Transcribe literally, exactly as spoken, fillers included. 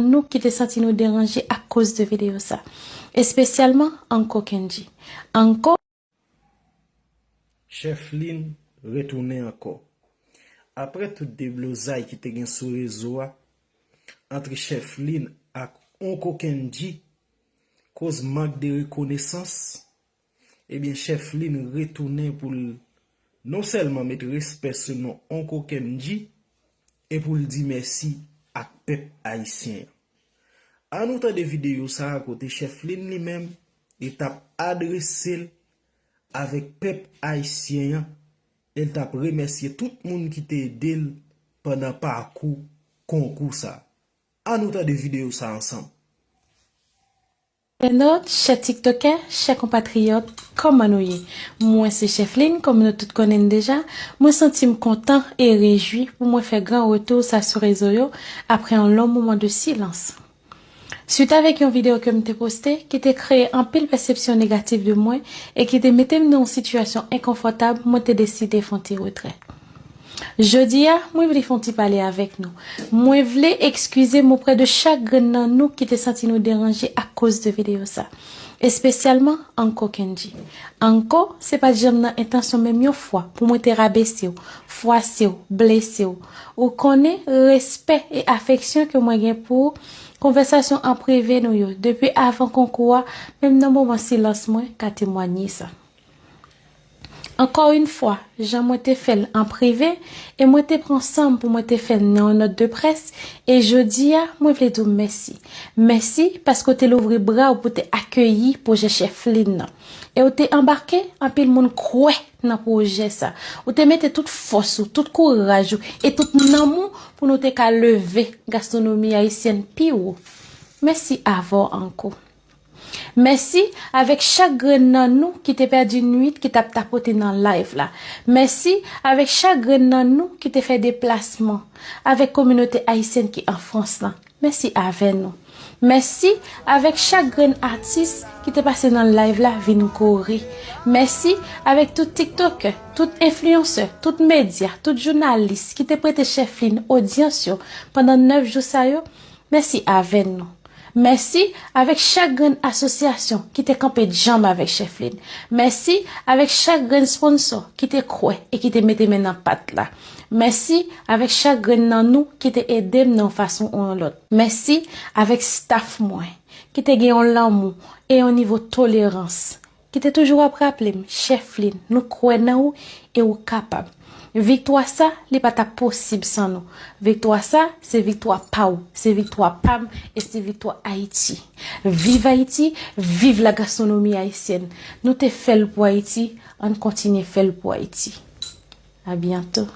Nou ki te santi nou deranje akoz de videyo sa, espesyalman Anko Kendji. Anko. Chèflin retounen ankò. Apre tout deblozay ki te gen sou rezo a, ant Chèflin ak Onko Kendji, koz mank de rekonesans, ebyen, Chèflin retounen pou l non sèlman met respè sou non Onko Kendji, e pou l di mèsi ak pèp ayisyen an. Ann nou tande videyo sa a kote Chèflin li menm, li t ap adrese l avèk pèp ayisyen an, e l t ap remèsye tout moun ki te ede l pandan pakou konkou sa a. Ann nou tande videyo sa a ansanm. Entènot, chè tiktokè, chè konpatriyòt, kòman nou ye? Mwen se Chèflin, kòm nou tout konnen m deja. Mwen santi m kontan e rejwi pou mwen fè gran retou sa sou rezo yo apre yon long moman de silans. Swit avèk yon videyo ke m te poste ki te kreye anpil pèsepsyon negatif de mwen e ki te mete m nan yon sitiyasyon enkonfòtab, mwen te deside fè yon ti retrè. Jodi a, mwen vle fè yon ti pale avèk nou. Mwen vle ekskize m oprè de chak grenn nan nou ki te santi nou deranje akoz de videyo sa, espesyalman Anko Kendji. Anko, se pa t janm nan entansyon menm yon fwa pou mwen te rabese w, fwase w, blese w. Ou konnen respè e afeksyon ke mwen gen pou ou, konvèsasyon an prive nou yo, depi avan konkou a, menm nan moman silans mwen ka temwanye sa. Ankò yon fwa, jan mwen te fè l an prive, e mwen te pran san m pou mwen te fè l nan yon nòt de près, e jodi a, mwen vle di w mèsi. Mèsi paske w te louvri bra w pou te akeyi pwojè Chèflin nan. E w te anbake anpil moun kwè nan pwojè sa. Ou te mete tout fòs ou, tout kouraj ou, e tout nanm ou pou nou te ka leve gastronomi ayisyèn pi wo. Mèsi avè w Anko. Mèsi avèk chak grenn nan nou ki te pèdi nwit ki t ap tapote nan live la. Mèsi avèk chak grenn nan nou ki te fè deplasman avèk kominote ayisyèn ki an Frans lan. Mèsi avè nou. Mèsi avèk chak grenn atis ki te pase nan live la vin kore. Mèsi avèk tout tiktokè, tout enfliyansè, tout medya, tout jounalis ki te prete Chèflin odyans yo pandan nèf jou sa yo. Mèsi avè nou. Mèsi avèk chak grenn asosyasyon ki te kanpe djanm avèk Chèflin. Mèsi avèk chak grenn sponsò ki te kwè e ki te mete men nan pat la. Mèsi avèk chak grenn nan nou ki te ede m nan yon fason ou yon lòt. Mèsi avèk staff mwen ki te gen yon lanmou e yon nivo tolerans, ki te toujou ap raple m, Chèflin, nou kwè nan ou e ou kapab. Viktwa sa, li pa t ap posib san nou. Viktwa sa, se viktwa pa w, se viktwa pa m e se viktwa Ayiti. Viv Ayiti, viv la gastronomi ayisyèn. Nou te fè l pou Ayiti, ann kontinye fè l pou Ayiti. A byento.